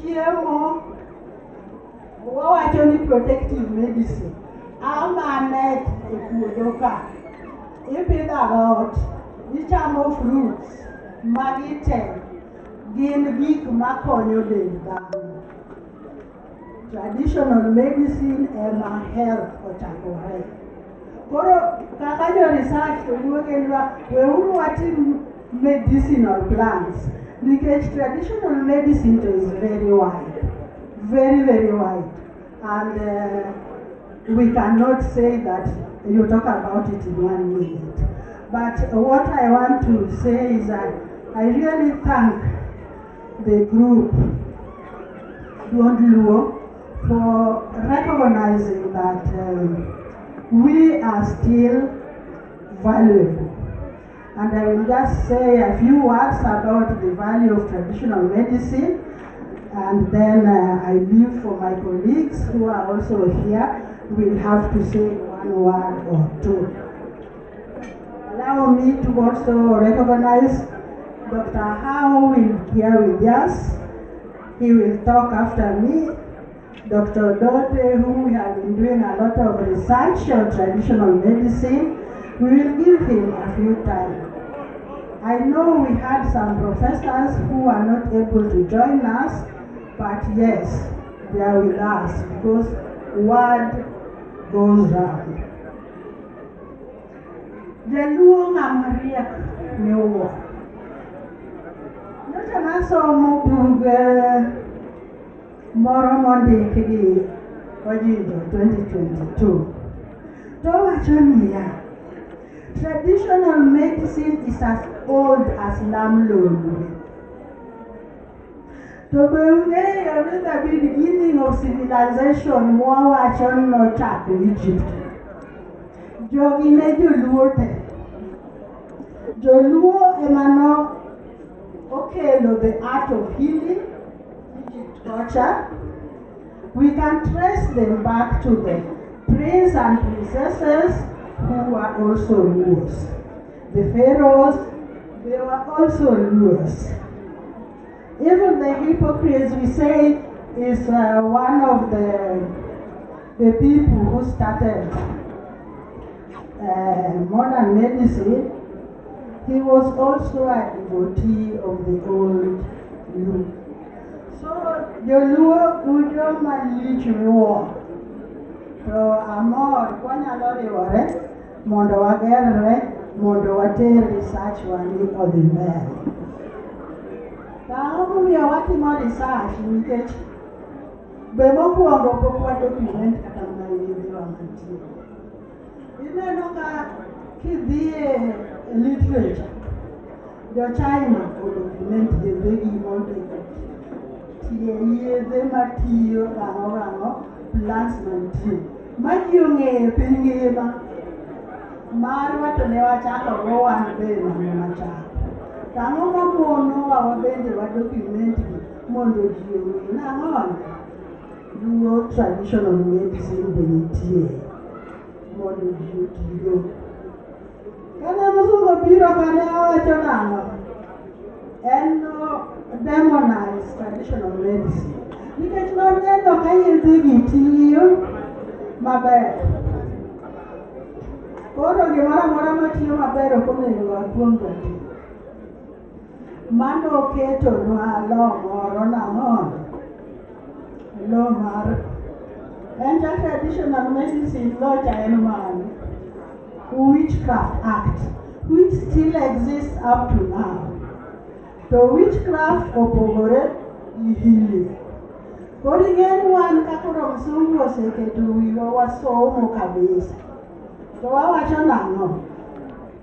Chiemo, wawacho ni protective medicine. Ama net e puodho ka. Ipidho alot, ichamo fruits, magi te gin gik makonyo dend dhano. Traditional medicine ema health ochakore. Koro kaka jo research to luongenwa weuru watim medicinal plants nikech traditional medicine to is very wide, very very wide, and we cannot say that you talk about it in 1 minute. But what I want to say is that I really thank the group Duond Luo for recognizing that we are still valuable. And I will just say a few words about the value of traditional medicine, and then I leave for my colleagues who are also here, will have to say one word or two. Allow me to also recognize Dr. Howe will here with us. He will talk after me. Dr. Dote, who we have been doing a lot of research on traditional medicine, we will give him a few time. I know we had some professors who are not able to join us, but yes, they are with us because word goes round. Jaluo ng'ama riek miwuoro. Nyocha nasomo bug moro mondik gi Ojijo 2022. To wacho niya, traditional medicine is as old as Nam Lolwe. To be ung'eyo ni the beginning of civilization mwawacho nochako Egypt. Jogi ne joluo te. Joluo ema no okelo the art of healing, Egypt culture. We can trace them back to the prince and princesses who were also Luos. The pharaohs, they were also Luos. Even the Hippocrates, we say, is one of the people who started modern medicine. He was also a devotee of the old Luo. So, joluo ujo malich miwuoro. To amor kwanyalo riwore mondo wagerre mondo water research wani odhi mbele. To ang'o momiyo watimo research? Nikech be mokwongo pok wa document kata mana yedhewa mantie. Ineno ka kidhi e literature, jo China o document yedhegi mondiko tie yedhe matiyo gang'o gang'o plants mantie. Ma ji ong'eyo e piny ngima. Marwa to ne wachako go wan be mane wachako. To ang'o mamonowa wabende wa document gi mondo ji ong'e nang'o Luo traditional medicine be nitie mondo ji otigo. Kane mzungu obiro kane owacho nang'o? En no demonize traditional medicine. Nikech noneno ka yedhe gi tiyo maber. Koro gimoro amora matiyo maber ok onego wakuong wati. Mano oketonwa law moro nang'o? Law mar en cha traditional medicine law cha en mane? Witchcraft Act, which still exists up to now. To witchcraft opogore gi healing. Koro ing'e ni wan ka koro msungu oseketo wiwa wasomo kabisa. To wawacho nang'o?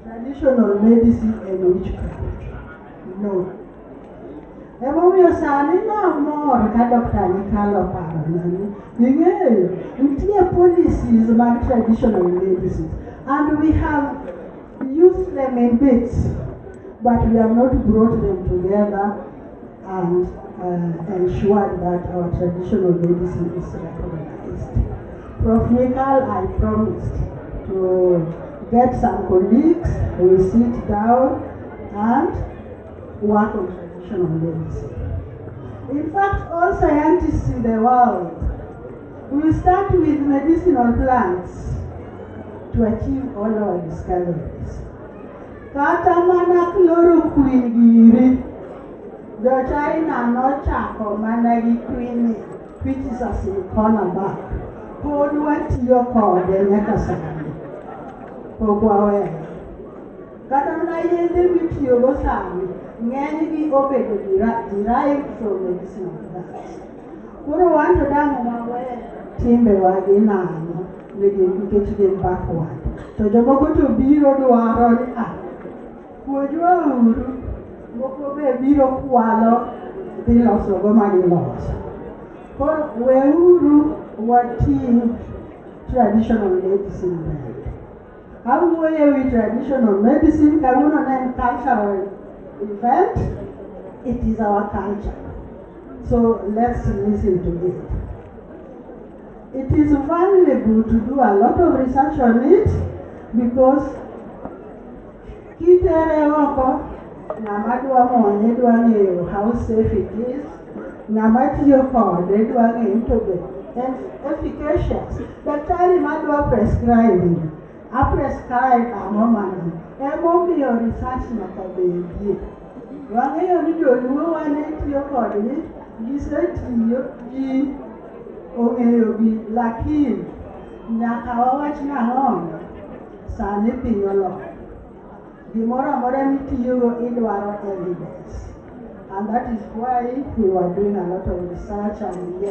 Traditional medicine and witchcraft. No. Emomiyo sani namor ka Dr. Nyikal oparona ni ing'eyo nitie policies mag traditional medicine and we have used them in bits but we have not brought them together and ensured that our traditional medicine is recognized. Prof. Nyikal, I promised to get some colleagues who will sit down and work on traditional medicine. In fact, all scientists in the world, we start with medicinal plants to achieve all our discoveries. Kata mana chloroquine giri, jo China nochako mana gi quinine, which is a cinchona bark. Pod watiyo kode nyaka sani. Pok waweyo. Kata mana yedhe mitiyogo sani, ng'enygi obedo derived from medicinal plants. Koro wan to dang' wawe timbewa gi nang'o nikech gin backward. To jomoko to biro dwaro ni ah, puonjwa uru, moko be biro kwalo dhi losogo ma giloso. Koro weuru wating' traditional medicine mbele. Awuoyo ewi traditional medicine, kawuono ne en cultural event, it is our culture. So let's listen to it. It is valuable to do a lot of research on it because kitere oko, ng'ama dwa muonye dwa ng'eyo how safe it is, ng'ama tiyo kode dwa ng'eyo ni to be en efficacious. Daktari madwa prescribe, a prescribe ang'o mano? Emomiyo research nyaka bedie. Wang'eyo ni joluo wa ne tiyo kodgi, gisetiyo, ji ong'eyo gi, lakini nyaka wawach nang'o? Sani piny olony. Gimoro amora mitiyogo idwaro evidence. And that is why we were doing a lot of research and yes.